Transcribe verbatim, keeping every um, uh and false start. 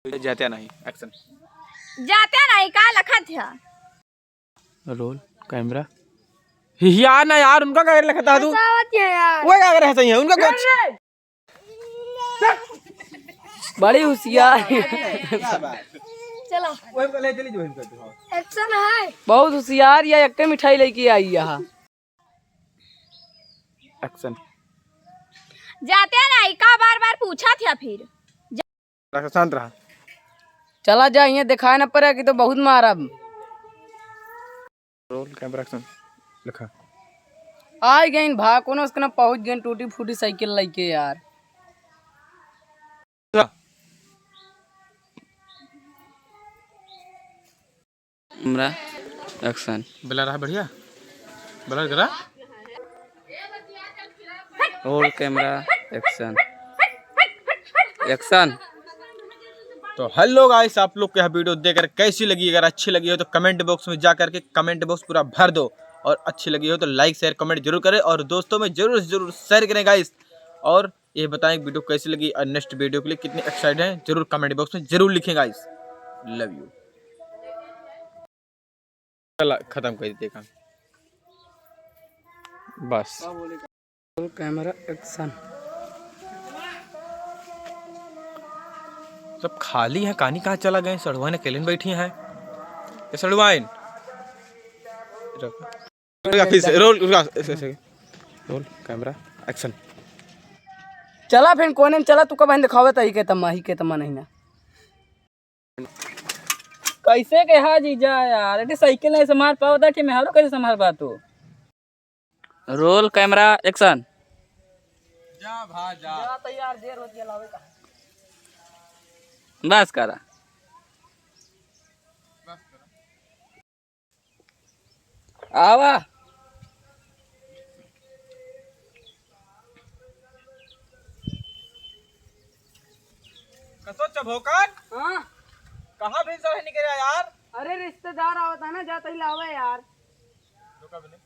जात्या नहीं, action। जात्या नहीं, का लखत है? Roll, camera। हिया ना यार, उनका का लखता तू? हंसावत है यार। वो का करे हंसई है? उनका कुछ। बड़ी होशियार। चला। वो हम ले चली जो इनका तो। Action है। बहुत होशियार, या एक मिठाई लेके आई यहाँ। Action। जात्या नहीं, का बार बार पूछा था फिर? रख, शांत रहा। चला जा, इहाँ देखाए न पड़े कि तो बहुत मारब। Roll, camera, action। लिखा। आइ गइन भा, कोनो उसके ना पहुँच गइन टूटी फूटी साइकिल लइके यार। Camera, action। Blur रहा बढ़िया, blur करा। Roll, camera, action। Action। तो hello guys, आप लोग को यह video देखकर कैसी लगी? अगर अच्छी लगी हो तो comment box में जा करके comment box पूरा भर दो, और अच्छी लगी हो तो like, share, comment जरूर करें, और दोस्तों में जरूर जरूर share करें guys। और ये बताएं video कैसी लगी और next video के लिए कितने excited हैं, जरूर comment box में जरूर लिखें guys। Love you। चला, खत्म कर देते काम। बस। Camera, action। सब खाली हैं, कहानी कहाँ चला गए? सड़ुआइन अकेले बैठी हैं। ये सड़ुआइन। रुका, फिर से, roll, रुका, ऐसे, ऐसे। Roll, camera, action। चला फिर कोने में चला, तू कब दिखावे त ही के तम्मा, ही के तम्मा नहीं ना। कैसे के हा जीजा यार, अरे साइकिल नहीं संभाल पावत है, मेहरो कैसे संभाल पा तू? Roll, camera, action। जा भा जा। जा तैयार, देर होती है, लावे का। बस करा। आवा। कसो चभोकर? हाँ। कहाँ भिनसर है निकरा यार? अरे रिश्तेदार आवत है ना, जा तही लावे यार। रुका बने।